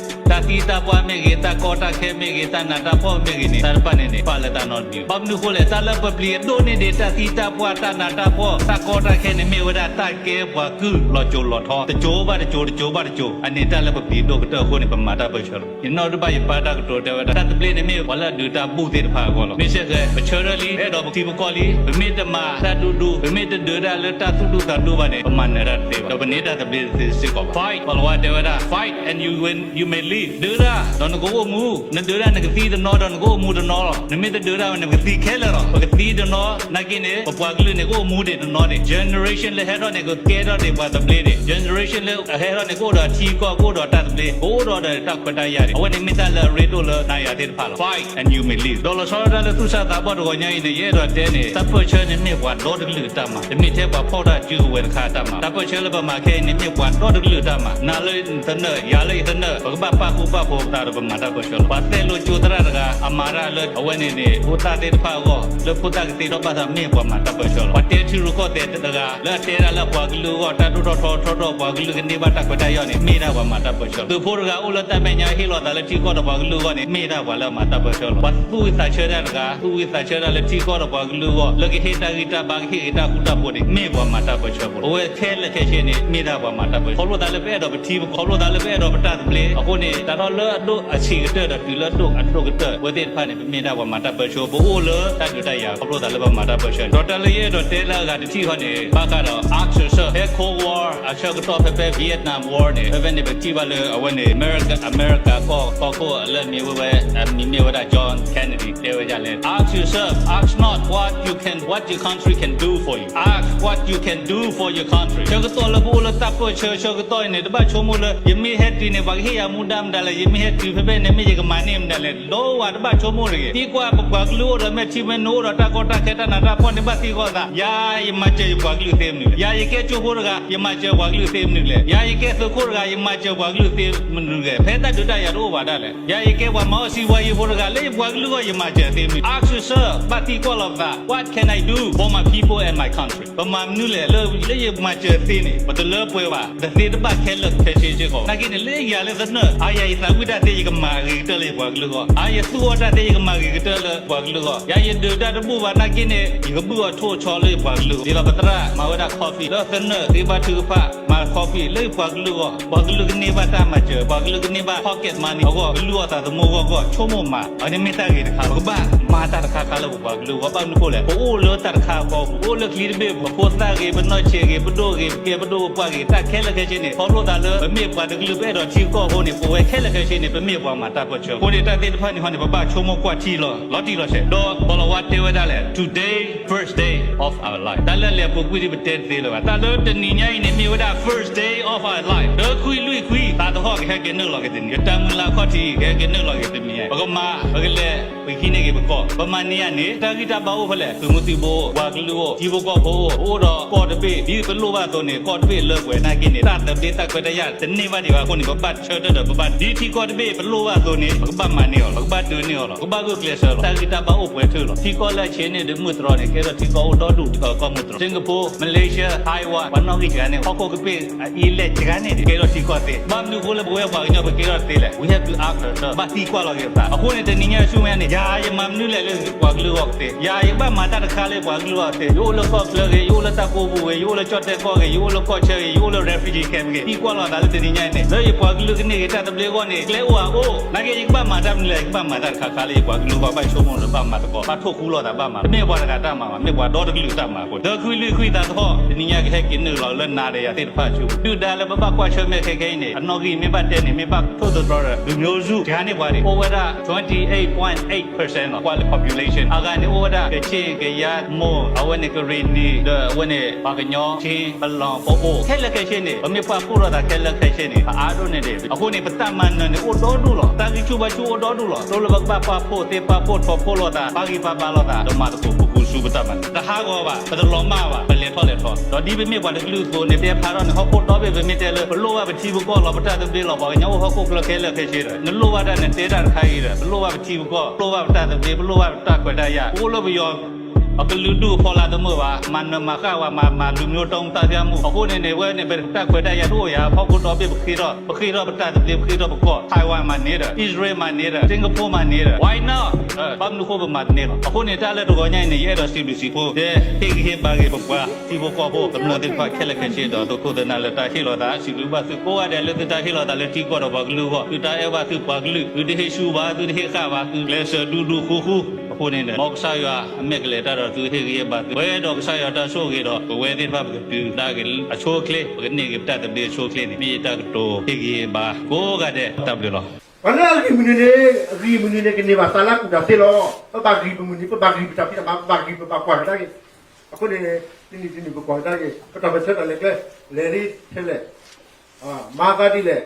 တၢ်သံတၢ်ပှၢ်မ့ၢ်ဂ့ၤ, တၢ်ကီတၢ်ခဲမ့ၢ်ဂ့ၤ, တၢ်နးတၢ်ဖှီၣ်မ့ၢ်ဂ့ၤန့ၣ် တၢ်တဖၣ်န့ၣ်န့ၣ် ပာ်လၢတၢ်နီတမံၤဘၣ်. ဘၣ်မနုၤအဃိလဲၣ်, တၢ်လၢပပျံၤအဒိၣ်န့ၢ်ဒံး တၢ်သံတၢ်ပှၢ်, တၢ်နးတၢ်ဖှီၣ်, တၢ်ကီတၢ်ခဲန့ၣ် မ့ၢ်ဝဲဒၣ်တၢ်ကဲပှၤကုၢ်လီၤစိၤလီၤထီ, တစိၤဘၣ်တစိၤ, တစိၤဘၣ်တစိၤ, အန့ၣ်တၢ်လၢပပျံၤဒိၣ်ကတၢၢ်အဃိန့ၣ် ပမၤတၢ်ပၢဆှၢလီၤ. ယနီၣ်တဘၣ်ယပၢ်တၢ်ကတိၤတဲဝဲဒၣ် တၢ်သဘျ့န့ၣ်မ့ၢ်ပှၤလၢအဒုးတၢ်ဘူၣ်သ့ၣ်တဖၣ်အဂီၢ်လီၤ. မ့ၢ်စ့ၢ်ကီး ပဆၢထၢၣ်လံ, ပအဲၣ်ဒိးပထံပကီၢ်လံ, ပမ့ၢ်တမၤတၢ်ဒူဒူ, ပမ့ၢ်တဒုးတၢ်လၢတၢ်သူၣ်ဒူသးဒူဘၣ်န့ၣ် ပမၤနၢၤတၢ်တသ့ဘၣ်, ဒီးပန့ၢ်တၢ်သဘျ့တသ့စ့ၢ်ကီးဘၣ်. Fight, ပှၤလီၤဝါတဲဝဲဒၣ် fight and you win, you may live, ဒုးတၢ်ဒီးနကအိၣ်မူ, နဒုးတၢ်နကသံတနီၤဒီးနကအိၣ်မူတနီၤလီၤ. နမ့ၢ်တဒုးတၢ်ဝဲန့ၣ် ပကသံခဲလၢာ်လီၤ. ပကသံတနီၤ နာ်က့န့ၣ် ပပှၤကလုာ်န့ၣ် ကအိၣ်မူဒံးတနီၤဒံး, generation လၢဟဲထီၣ်န့ၣ် ကကဲထီၣ်ဒံးပှၤသဘျ့ဒံး, generation လၢအဟဲထီၣ်န့ၣ် ကအိၣ်ဒီးထံကီၢ်, ကအိၣ်ဒီးတၢ်သဘျ့, ကအိၣ်ဒီးတၢ်ခွဲးတၢ်ယာ်ဒံး. အဝဲန့ၣ်မ့ၢ်တၢ်လၢအရ့ဒိၣ်လၢနၤယၤသ့ၣ်တဖၣ်လီၤ. Fight and you may live. ဒီးလီၤဆီဒၣ်တၢ်လၢသူၣ်စၢ်သးဘီၣ်တဂီၤညါအံၤန့ၣ် ယအဲၣ်ဒိးတဲန့ၣ် တၢ်ပၢဆှၢန့ၣ်မ့ၢ်ပှၤဒီတကလုာ်အတၢ်မၤ, တမ့ၢ်ထဲပှၤဖီၣ်တၢ်စုကဝဲၤတခါအတၢ်မၤ. တၢ်ပၢဆှၢလၢပမၤခဲအံၤန့ၣ် မ့ၢ်ပှၤဒီတကလုာ်အတၢ်မၤ, နၤလၢယသနၢၣ်, ယၤလၢယသနၢၣ်, ပကဘၣ်ပာ်ဃူပာ်ဖိးပသးဒီးပမၤတၢ်ပၢဆှၢလီၤ. ပှၤသဲၣ်လိကၠိသရၣ်တဂၤ အမၤတၢ်လၢအဝဲန့ၣ်န့ၣ် ဖိသၣ်သ့ၣ်တဖၣ်အဂီၢ်, လၢဖိသၣ်ကသ့ထီၣ်ဘၣ်သး မ့ၢ်ပှၤမၤတၢ်ပၢဆှၢလီၤ. ပှၤတဲထံရူၢ်ကီၢ်သဲးတဂၤ လၢအတဲဒၣ်လၢပှၤကလုာ်အဂီၢ် တၢ်ဒိၣ်ထီၣ်ထီထီၣ်ထီထီၣ် ပှၤကလုာ်ကန့ၢ်ဘၣ်တၢ်ခွဲးတၢ်ယာ်န့ၣ် မ့ၢ်ဒၣ်ပှၤမၤတၢ်ပၢဆှၢလီၤ. သုးဖိတဂၤအိၣ်လၢတၢ်မဲာ်ညါ ဟ့ၣ်လီၤသးလၢထံကီၢ်ဒီးပှၤကလုာ်အဂီၢ်န့ၣ် မ့ၢ်ဒၣ်ပှၤလၢအမၤတၢ်ပၢဆှၢလီၤ. ပှၤသူၣ်ဝံသးဆၢတၢ်တဂၤ, သူၣ်ဝံသးဆၢတၢ်လၢထံကီၢ်ဒီးပှၤကလုာ်အဂီၢ် လၢကဟ့ၣ်တၢ်ဂံၢ်တၢ်ဘါ ကဟ့ၣ်ဂ့ၤတၢ်ဃူတၢ်ဖိးန့ၣ် မ့ၢ်ပှၤမၤတၢ်ပၢဆှၢဖိလီၤ. အဝဲခဲလၢာ်ခဲဆ့န့ၣ် မ့ၢ်ဒၣ်ပှၤမၤတၢ်ပၢဆှၢ, ခီဖျိသးလၢပအဲၣ်ဒိးပထံပကီၢ်, ခီဖျိသးလၢပအဲၣ်ဒိးပတၢ်သဘျ့, အဃိန့ၣ် တၢ်ထီၣ်လၢအဒိၣ်အဆံးကတၢၢ်ဒီးတုၤလၢအဒိၣ်အဒိၣ်ကတၢၢ် အဝဲသ့ၣ်တဖၣ်န့ၣ် ပမ့ၢ်ဒၣ်ပှၤမၤတၢ်ပၢဆှၢ, ပအိၣ်လၢတၢ်ဒုးတၢ်ယၤ ခီဖျိသးလၢပမၤတၢ်ပၢဆှၢန့ၣ်. ဒီးတၢ်လၢယအဲၣ်ဒိးတဲလၢအဂၤတထံၣ်ဃီန့ၣ် ဘၣ်ဃးဒီး ask yourself, ဖဲ Cold War အဆၢကတီၢ် ဖဲဖဲ Vietnam War န့ၣ် ဖဲဖဲန့ၣ် ပထံၣ်ဘၣ်လၢအဝဲန့ၣ် အမဲရကၤ အမဲရကၤကီၢ် ကီၢ်ခိၣ်လၢအမံၤဝဲဝဲ အမံၤမ့ၢ်ဝဲဒၣ် John Kennedy တဲဝဲဒ်လဲၣ်, ask yourself, ask not what you can, what your country can do for you, ask what you can do for your country. ဆၢကတီၢ်လၢပအိၣ်လၢတၢ်ပၢဆှၢဆၢကတီၢ်အံၤန့ၣ် တဘၣ်ဆိကမိၣ်လၢ ယမ့ၢ်ဟဲတုၤန့ၣ် ပှၤကဟ့ၣ်ယၤမူဒါမနုၤလဲၣ်, ယမ့ၢ်ဟဲတုၤဖဲဖဲန့ၣ် မ့ၢ်ယကမၤန့ၢ်မနုၤလဲၣ်, ဒီးဝဲတဘၣ်ဆိကမိၣ်တဂ့ၤ. သံကွၢ်ပပှၤကလုာ်အိၣ်ဒီးမဲာ်ထံမဲာ်နိ အိၣ်ဒီးတၢ်ကီတၢ်ခဲတၢ်နးတၢ်ဖှီၣ်န့ၣ် ဘၣ်သံကွၢ်သး, ယၤယမၤစၢၤယပှၤကလုာ်သ့မနုၤလဲၣ်, ယၤယကဲကၠိဖိတဂၤ ယမၤစၢၤပှၤကလုာ်သ့မနုၤလဲၣ်, ယၤယကဲသုးခိၣ်တဂၤ ယမၤစၢၤပှၤကလုာ်သ့မနုၤလဲၣ်, ဖဲတၢ်ဒုးတၢ်ယၤတအိၣ်ဘၣ်ဒၣ်လဲာ်, ယၤယကဲပှၤမၤအီၣ်စံးဝါယံဖိတဂၤ လၢယပှၤကလုာ်အဂီၢ် ယမၤစၢၤသ့မနုၤလဲၣ်. Ask yourself, ဘၣ်သံကွၢ်လီၤပသး, what can I do for my people and my country? ပမၤမနုၤလဲၣ် လၢယမၤစၢၤသ့န့ၣ် ပတလၢပှဲၤဘၣ်, တသ့တဘၣ်ခဲလၢာ်ခဲဆ့စ့ၢ်ကီး. နာ်က့န့ၣ် လၢယၤလၢသနၢၣ် အါယၤယသးဝံၣ်တၢ်သ့ ယကမၤဂ့ၤကတၢၢ်လၢယပှၤကလုာ်အဂီၢ်, အါယသူၣ်အီၣ်တၢ်သ့ ယကမၤဂ့ၤကတၢၢ်လၢပှၤကလုာ်အဂီၢ်, ယၤယဒုးတၢ်တဘူၣ်ဘၣ် နာ်က့န့ၣ် ယကဘုၣ်အီၤထိၣ်ဆီလၢယပှၤကလုာ်အဂီၢ်. ဒ်သိးပသရၣ်မၤဝဲဒၣ် coffee လၢသနၢၣ်သ့ဘါထုကဖၣ် မၤ coffee လၢယပှၤကလုာ်အဂီၢ်, ပှၤကလုာ်ကန့ၢ်ဘၣ်တၢ်မၤစၢၤ, ပှၤကလုာ်ကန့ၢ်ဘၣ် pocket money အဂီၢ် ကလုၢ်အီၣ်သးသမူအဂီၢ်အဂီၢ် ဆိကမိၣ်မၤ အန့ၣ်မ့ၢ်တၢ်ဂ့ၤတခါလီၤ. ပကဘၣ်မၤတၢ်တခါခါလၢပပှၤကလုာ်အဂီၢ်, ဘၣ်မနုၤအဃိလဲၣ်, ပအိၣ်လၢတၢ်တခါအဃိ, ပအိၣ်လၢချံတဘ့ၣ်အပူၤ, ပဖိသၣ်ဂ့ၤ, ပနီၢ်ဆံးဂ့ၤ, ပဒိၣ်ဂ့ၤ, ပကဲပဒိၣ်ပပှၢ်ဂ့ၤ, တၢ်ခဲလၢာ်ခဲဆ့န့ၣ် ခီဖျိသးလၢ ပမ့ၢ်ပှၤတကလုာ် ပအဲၣ်ဒိးထံကီၢ်အဃိန့ၣ် ပဝဲခဲလၢာ်ခဲဆ့န့ၣ် ပမ့ၢ်ပှၤမၤတၢ်ပၢဆှၢအဃိန့ၣ် တၢ်သ့ၣ်တဖၣ်န့ၣ်ဟီန့ၣ် ပဘၣ်ဆိကမိၣ်ကွၢ်ထံလီၤ, လီၤတံၢ်လီၤဆဲး. ဒီးပီလီၤဝါတဲဝဲဒၣ်လဲၣ်, today first day of our life. တၢ်လၢအလဲၤပူၤကွံာ်ဒ်ပတဲတသ့လၢၤဘၣ်. တၢ်လၢတနံၤညါအံၤန့ၣ် မ့ၢ်ဝဲဒၣ် first day of our life. တခွံလွံၢ်ခွံ သးသဟီၣ်ကဟဲက့ၤနုာ်လီၤက့ၤတနံၤ, ယတၢ်မုၢ်လၢ်ခီၣ်ထံး ကဟဲက့ၤနုာ်လီၤက့ၤတနံၤညါ, ပကမၤ ပကလဲၤ ပကဟံးန့ၢ်က့ၤပကီၢ်, ပမၤန့ၢ်ယၤန့ၣ် တၢ်ဂံၢ်တၢ်ဘါအိၣ်ဖဲလဲၣ်, သုးမုၢ်သံၣ်ဘိအိၣ်, ပှၤကလုာ်အိၣ်, ထံဖိကီၢ်ဖိအိၣ်, ပအိၣ်ဒီးကီၢ်တဘ့ၣ်, ဒ်ပလိၣ်ဘၣ်အသိးန့ၣ် ကီၢ်တဘ့ၣ်လၢပှဲၤနာ်က့န့ၣ် တၢ်သဘျ့တၢ်ခွဲးတၢ်ယာ်တန့ၢ်ဘၣ်ဒံးဘၣ်အဃိန့ၣ် ပဘၣ်ဆၢထၢၣ်ဒီး ပဘၣ် ဒ်ထံကီၢ်တဘ့ၣ်ပလိၣ်ဘၣ်အသိးန့ၣ် ပကဘၣ်မၤန့ၢ်အီၤလီၤ, ပကဘၣ်ဒုးန့ၢ်အီၤလီၤ, ပကဘၣ်ဂုာ်ကျဲးစၢးလီၤ. တၢ်ဂံၢ်တၢ်ဘါအိၣ်ပှဲၤထၢၣ်လီၤ. ထံကီၢ်လၢအဆံးန့ၢ်ဒီးမုၢ်တြီန့ၣ် ကဲထီၣ်ထံကီၢ်အိၣ်ဒီဒူၣ် ကီၢ်မုၢ်တြီ, Singapore, Malaysia, Taiwan ပှၤနီၣ်ဂံၢ်စှၤန့ၣ် ဟီၣ်ခိၣ်ကပ့ၢ်အအံၤလဲၣ်စှၤန့ၣ် ကဲထီၣ်ထံကီၢ်သ့. ဘၣ်မနုၤအဃိလၢပဝဲပှၤကညီပကဲထီၣ်သ့လဲၣ်. We have to ask ourselves, ဘၣ်သံကွၢ်လီၤက့ၤပသး. အဃိန့ၣ် တနံၤညါဆူမဲာ်ညါန့ၣ် ယၤယမၤမနုၤလဲၣ်လၢပှၤကလုာ်အဂီၢ်သ့, ယၤယကဘၣ်မၤတၢ်တခါလၢပှၤကလုာ်အဂီၢ်သ့, ယအိၣ်လၢကီၢ်ချၢဂ့ၤ, ယအိၣ်လၢတၢ်ကိးပူၤဂ့ၤ, ယအိၣ်လၢကၠီၣ်တဲၣ်ကီၢ်ဂ့ၤ, ယအိၣ်လၢကီၢ်ဆၢဂ့ၤ, ယအိၣ်လၢ refugee camp ဂ့ၤ, သံကွၢ်လီၤသးလၢတနံၤညါအံၤန့ၣ် လၢယပှၤကလုာ်ကန့ၢ်က့ၤတၢ်သဘျ့အဂီၢ်န့ၣ် ကျဲအိၣ်ဧါအိၣ်, နာ်က့ယကဘၣ်မၤတၢ်မနုၤလဲၣ်, ယကဘၣ်မၤတၢ်တခါခါလၢယပှၤကလုာ်အဂီၢ်, ဘၣ်ဆိကမိၣ်လၢဘၣ်မၤသကိး, ဘၣ်ထိၣ်ဃူလိာ်သးဘၣ်မၤ, တမ့ၢ်ပှၤတဂၤတၢ်မၤဘၣ်, မ့ၢ်ပှၤဒီတကလုာ်တၢ်မၤအဃိ, ဒီခွံလွံၢ်ခွံသးသဟီၣ် တနံၤညါကဟဲက့ၤနုာ်လီၤလၢနၤဒီးယၤသ့ၣ်တဖၣ်အစုပူၤ, ဒုၣ်ဒါလၢပဘၣ်ကွၢ်ဆၢၣ်မဲာ်ခဲခဲအံၤန့ၣ် အနီၣ်ဂံၢ်မ့ၢ်ဘၣ်တဲန့ၣ် မ့ၢ်ဘၣ်ထိၣ်သတြီဒီး လူမျိုးစု စှၤန့ၢ်ပှၤဒံး, အိၣ်ဝဲဒၣ် twenty eight point eight percent လီၤ, ကွၢ်လၢ population အဂၤန့ၣ် အိၣ်ဝဲဒၣ် ကချ့ၣ်, ကယါ, မိၢ်, အဝဲန့ၣ် ကရ့ၣ်နံၤ, ဒီးအဝဲန့ၣ် ပှၤကညီ, ခ့, ပလီၢ်, ပအိၣ်, ခဲလၢာ်ခဲဆ့န့ၣ် ပမ့ၢ်ပာ်ဖှိၣ်ထီၣ်သးခဲလၢာ်ခဲဆ့န့ၣ် အအါဒိၣ်န့ၣ်ဒံး, အဃိန့ၣ် ပတၢ်မၤနၢၤန့ၣ်အိၣ်ဒီဒူၣ်လီၤ, တၢ်ဂံၢ်ဆူၣ်ဘါဆူၣ်အိၣ်ဒီဒူၣ်လီၤ, တိၢ်လၢပကဘၣ်ပာ်ဖှိၣ်သ့ပာ်ဖှိၣ်ထီၣ်ဖှိၣ်လိာ်သး, ပာ်ဂံၢ်ပာ်ဘါလိာ်သး, ဒီးမၤသကိးပကူဆူပတၢ်မၤနၢၤ, တဟးဂီၤဘၣ်, ပတလီၤမၢ်ဘၣ်, ပလဲၤထီၣ်လဲၤထီ, ဒီးဒ်ပမ့ၢ်ပှၤတကလုာ်အသိးန့ၣ် တဲဖျါထီၣ်န့ၣ် ဟီၣ်ခိၣ်ဒီဘ့ၣ် ပမ့ၢ်တဲလၢ ပလိၣ်ဘၣ်ပထံပကီၢ်လီၤ, ပတၢ်သဘျ့လီၤ, ပှၤကညီအိၣ်ဟီၣ်ခိၣ်ချၢခဲလၢာ်ခဲဆ့ဒီး နလိၣ်ဘၣ်တၢ်နတဲတၢ်တခါအံၤဒီး ပလိၣ်ဘၣ်ပထံပကီၢ်, ပလိၣ်ဘၣ်ပတၢ်သဘျ့, ပလိၣ်ဘၣ်ပတၢ်ခွဲးတၢ်ယာ်, ပအိၣ်လၢပယီၤ ပကလုာ်ဒူၣ်ဖီလာ်တမုာ်ဘၣ်, မၤနၢၤမၤဃၣ်ဝဲ, မၤမၤလူမျိုးတုံးသတ်ဖြတ်မှု, အဃိန့ၣ်န့ၣ် ဝဲန့ၣ် ပတၢ်ခွဲးတၢ်ယာ်တအိၣ်ယၤ, ဖီခိၣ်ဒီဘ့ၣ်ပဃ့ထီၣ်, ပဃ့ထီၣ်ပတၢ်သဘျ့, ပဃ့ထီၣ်ပကီၢ်, Taiwan မၤန့ၢ်ဒီး, Israel မၤန့ၢ်ဒီး, Singapore မၤန့ၢ်ဒီး, why not? ဘၣ်မနုၤဃိပမၤတန့ၢ်ဘၣ်. အဃိန့ၣ် တၢ်လၢတဂီၤညါအံၤန့ၣ် ယအဲၣ်ဒိးစံးဘျုးစံးဖှိၣ် ဟ့ၣ်ဂံၢ်ဟ့ၣ်ဘါက့ၤပပှၤထံဖိကီၢ်ဖိ ကမျၢၢ်သ့ၣ်တဖၣ်ခဲလၢာ်ခဲဆ့ဒီး သုးခိၣ်သုးနၢ်လၢတၢ်ဟ့ၣ်လီၤသး, စံးဘျုးဘၣ်သုကိးဂၤဒဲးလၢသုတၢ်ဟ့ၣ်လီၤသးလၢထံကီၢ်ဒီးပှၤကလုာ်အဂီၢ်, သုတၢ်အဲၣ်ဘၣ်သုပှၤကလုာ်, သုတဟ့ၣ်ဆူၣ်ဘၣ်, သုတဟ့ၣ်ဃၣ်ဘၣ်, သုကျဲးစၢးဒူဒူဃူဃူ, အဃိန့ၣ် မ်ကစၢ်ယွၤအမဲာ်ကလဲၤတၢ်ဒီးသုဟ့ၣ်ဂံၢ်ဟ့ၣ်ဘါသု, ပှဲၤဒီးကစၢ်ယွၤတၢ်ဆိၣ်ဂ့ၤဒီး ပဝဲသ့ၣ်တဖၣ်ပကတုၤဒၣ်က့ၤအဆိအချ့, ပကန့ၢ်က့ၤပတၢ်သဘျ့အဆိအချ့န့ၣ် မ့ၢ်ယတၢ်ကတိၤဟ့ၣ်ဂံၢ်ဟ့ၣ်ဘါကိးဂၤဒဲး တၢ်ဘျုးလီၤ. ပှၤလၢအဂံၢ်မုၢ်နံၤန့ၣ်, အဂံၢ်မုၢ်နံၤန့ၣ် ကန့ၢ်ဘၣ်သးလၢအကူၣ်တၢ်သ့လီၤ. ပဘၣ်ဂံၢ်ပမုၢ်နံၤ, ပဘၣ်ဂံၢ်ပတၢ်ဖံးတၢ်မၤ, ပဘၣ်ဂံၢ်ပဘၣ်ကွၢ်ကဒါက့ၤ. အဃိန့ၣ် တနံၤတနံၤပကွၢ်ကဒါက့ၤ ပတၢ်ပၢၢ်ဆၢတၢ်လဲၤကျဲ လဲၤဒ်ထဲလဲၣ်, မၤသးဒ်လဲၣ်,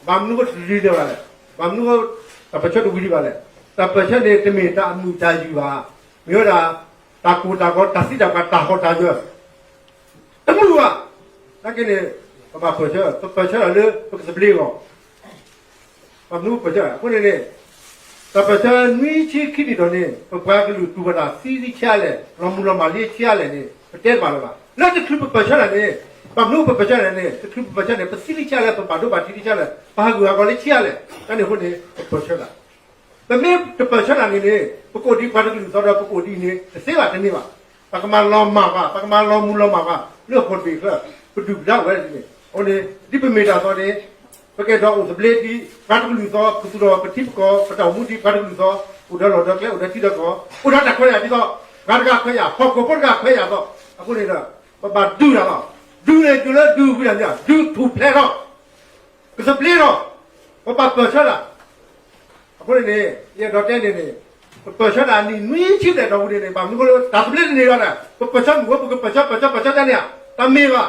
ဘၣ်မနုၤဃိတဒ်လဲၣ်ဘၣ်လဲၣ်, ဘၣ်မနုၤဃိ တၢ်ပၢၢ်ဆၢတဝံၤဒံးဘၣ်လဲၣ်. တၢ်ပၢၢ်ဆၢန့ၣ် တမ့ၢ်တၢ်အမုာ်တၢ်ယုၢ်ဘၣ်, မ့ၢ်ဝဲဒၣ် တၢ်ကိၢ်တၢ်ဂီၤ တၢ်သံတၢ်ပှၢ် တၢ်ဟီၣ်တၢ်ယၢၤ တမုာ်ဘၣ်. နာ်က့န့ၣ် ပဘၣ်ပၢၢ်ဆၢ, ပပၢၢ်ဆၢတၢ်လၢပကသဘျ့အဂီၢ်, ပမနုၤပၢၢ်ဆၢ, အဃိန့ၣ်န့ၣ် တၢ်ပၢၢ်ဆၢနွံဆံခံနံၣ်ဒီးန့ၣ် ပပှၤကလုာ်တူၢ်ဘၣ်တၢ်သံလံဆံးအါလဲၣ်, လီၤမုၢ်လီၤမၢ်လံဆံးအါလဲၣ်န့ၣ် ပတဲတဘၣ်လၢၤဘၣ်. လၢတချုးပပၢၢ်ဆၢတၢ်န့ၣ်, ဘၣ်မနုၤပပၢၢ်ဆၢတၢ်န့ၣ်, တချုးပပၢၢ်ဆၢန့ၣ် ပသံလံဆံးအါလဲၣ်, ပဘၣ်ဒိဘၣ်ထံးလံဆံးအါလဲၣ်, ပဟးဂူာ်ဟးဂီၤလံဆံးအါလဲၣ်, တၢ်န့ၣ်အဃိန့ၣ် ပပၢၢ်ဆၢတၢ် ပမ့ၢ်တပၢၢ်ဆၢတၢ်န့ၣ်န့ၣ် ပကအိၣ်ဒ်ပှၤတကလုာ်အသိးဒီး ပကအိၣ်ဒ်အံၤန့ၣ် တသ့ဘၣ်တန့ၢ်ဘၣ်. ပကမၤလီၤမၢ်ပှၤ, ပကမၤလီၤမုၢ်လီၤမၢ်ပှၤ လၢဟီၣ်ခိၣ်တဘ့ၣ်ချၢ ပဒုၣ်ပဒါအိၣ်ဝဲဒ်န့ၣ်. အဃိန့ၣ် ဒ်ပမ့ၢ်တၢ်အသိးန့ၣ် ပကအဲၣ်ဒိးအိၣ်သဘျ့ဒ်ပှၤတကလုာ်အသိး, ပသူၣ်ထီၣ်ပထံပကီၢ် ပတၢ်အိၣ်မူဒ်ပှၤတကလုာ်အသိး, အိၣ်ဒီးလီၢ်ဒီးကျဲ အိၣ်ဒီးထံဒီးကီၢ်, အိၣ်ဒီးတၢ်ခွဲးတၢ်ယာ်ဒ်သိး ပှၤတဂၤခွဲးယာ်, ဟီၣ်ခိၣ်ဖိတဂၤခွဲးယာ်အသိး. အဃိန့ၣ်ဒီး ပဘၣ်ဒုးတၢ်လီၤ. ဒုးန့ၣ်တုၤလၢဒုးဝံၤဒၣ်န့ၣ် ဒုးထူၣ်ဖျဲးထီၣ် ကသဘျ့ထီၣ်, ပဘၣ်ပၢၢ်ဆၢတၢ်. အဃိန့ၣ်န့ၣ် ယအဲၣ်ဒိးတဲန့ၣ်န့ၣ် ပပၢၢ်ဆၢတၢ်အနံၣ်နွံဆံဘျဲၣ်တီၢ်ပူၤန့ၣ်န့ၣ် ဘၣ်မနုၤဃိလၢ တၢ်သဘျ့တန့ၢ်ဘၣ်ဒီး ပပၢၢ်ဆၢမုၢ်ဝဲ ပကပၢၢ်ဆၢ ပၢၢ်ဆၢ ပၢၢ်ဆၢတၢ်န့ၣ်ဧါ, တမ့ၢ်ဘၣ်.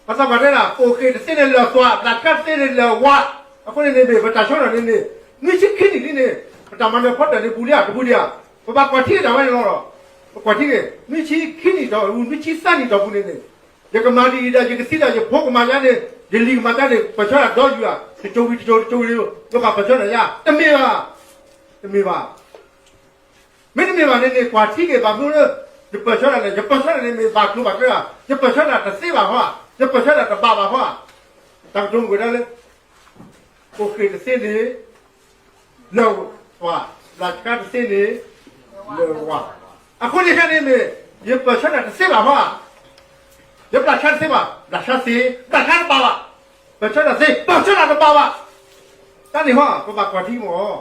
ပသးပှၢ်တဲဒၣ် အိၣ်ဃ့ၢ်တသ့န့ၣ်လၢာ်သွး, ဘျးဆှါတသ့န့ၣ်လၢာ်ဝး. အဃိန့ၣ်န့ၣ် မ့ၢ်ပတၢ်ဆၢထၢၣ်န့ၣ်န့ၣ် နွံဆံခံနံၣ်လံန့ၣ် ပတၢ်မၤနၢၤဖီတၢၣ်န့ၣ် ဘူးလံဧါ တဘူးလံဧါ. ပဘၣ်ကွၢ်ထံတၢ်ဝဲန့ၣ်လီၤ. ပကွၢ်ထံက့ၤ နွံဆံခံနံၣ်တီၢ်ပူၤ နွံဆံသၢနံၣ်တီၢ်ပူၤန့ၣ်န့ၣ် ယကမၤဒ်အံၤဒီး ယကသံဒီး ယဖိကမၤယါန့ၣ် ယလံၤကမၤယါန့ၣ် ပၢၢ်ဆၢတၢ်ဒီယူၤဧါ, တစိၤဝံၤတစိၤ တစိၤဝံၤတစိၤ ယဘၣ်ပၢၢ်ဆၢတၢ်ယါ, တမ့ၢ်ဘၣ်. တမ့ၢ်ဘၣ်. မ့တမ့ၢ်ဘၣ်န့ၣ်န့ၣ် ကွၢ်ထံက့ၤ ဘၣ်မနုၤလၢ ယပၢၢ်ဆၢတၢ်လဲၣ်, ယပၢၢ်ဆၢတၢ်န့ၣ်မ့ၢ်ဘၣ်ကျိၤဘၣ်ကျဲဧါ, ယပၢၢ်ဆၢတၢ်တသ့ဘၣ်ဃီဧါ, ယပၢၢ်ဆၢတၢ်တဘၣ်ဘၣ်ဃီဧါ. တၢ်ကတိၤမ့ၢ်ဝဲဒၣ်လၢ အိၣ်ဃ့ၢ်တသ့န့ၣ် လၢာ်သွး, ဘျးဆှါတသ့န့ၣ် လၢာ်ဝး. အဃိန့ၣ်ခဲန့ၣ်မ့ၢ် ယပၢၢ်ဆၢတၢ်တသ့ဘၣ်ဃီဧါ. ယဘျးဆှါတသ့ဘၣ်, ဘျးဆှါသ့, ဘျးဆှါတဘၣ်ဘၣ်. ပၢၢ်ဆၢတၢ်သ့, ပၢၢ်ဆၢတၢ်တဘၣ်ဘၣ်. တၢ်န့ၣ်ဟီ ပဘၣ်ကွၢ်ထံမ့ၢ်.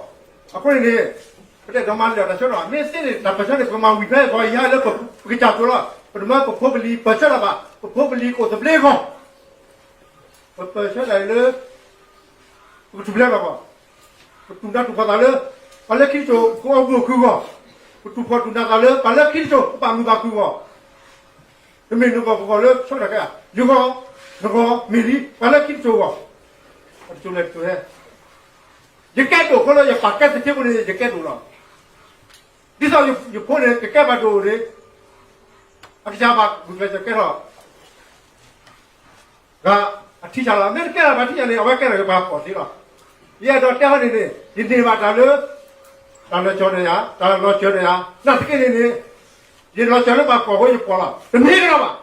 အဃိန့ၣ်န့ၣ် ပတအဲၣ်ဒိးမၤလၢာ်တၢ်ဆၢထၢၣ်, မ့ၢ်သ့န့ၣ် တၢ်ပၢၢ်ဆၢန့ၣ် ပကမၤဝံၤဖဲဂီၤယၤလၢပကစၢ်ကျိၤလီၤ. ပတမၢပဖိပလံၤပၢၢ်ဆၢတၢ်ဘၣ်, ပဖိပလံၤကအိၣ်သဘျ့အဂီၢ် ပပၢၢ်ဆၢတၢ်လၢ ပကထူၣ်ဖျဲးထီၣ်ဘၣ်, ပတူၢ်နးတူၢ်ဖှီၣ်သးလၢ ပှၤလၢခံတစိၤ ကအီၣ်မုာ်အီၣ်ခုၣ်အဂီၢ်, ပတူၢ်ဖှီၣ်တူၢ်နးသးလၢ ပှၤလၢခံတစိၤ ကဘၣ်မုာ်ဘၣ်ခုၣ်အဂီၢ်, တမ့ၢ်နဂီၢ်ပဂီၢ်လၢဆၢထၢၣ်ခဲ, ယဂီၢ်, နဂီၢ်မ့ၢ်ဒ် ပှၤလၢခံတစိၤအဂီၢ်, တစိၤလဲၤတစိၤဟဲ, ယကဲဒိၣ်အဃိလၢယပာ်ကဲသထ့ဖိန့ၣ် ယကဲဒိၣ်လီၤ. ဒ်သိးယဖိန့ၣ် ကကဲဘၣ်ဒိၣ်န့ၣ် အကစၢ်ဘၣ်ဂုာ်ကျဲးစၢးကဲထီၣ် ဂၤအထံဆးလီၤ. မ့ၢ်တကဲထီၣ်ဘၣ်ထံဆးန့ၣ် အဝဲကဲထီၣ်ကပှၤဖှီၣ်သ့လီၤ. ယအဲၣ်ဒိးတဲဟီန့ၣ်န့ၣ် ယန့ၢ်ဘၣ်တၢ်လၢ တၢ်လီၤစၢၤဒီးယၤ, တၢ်လီၤစၢၤဒီးယၤ, နာ်သက့န့ၣ်န့ၣ် ယလီၤစၢၤလၢပှၤဖှီၣ်အဃိယဖှီၣ်လီၤ. တမ့ၢ်ကဒီးဘၣ်.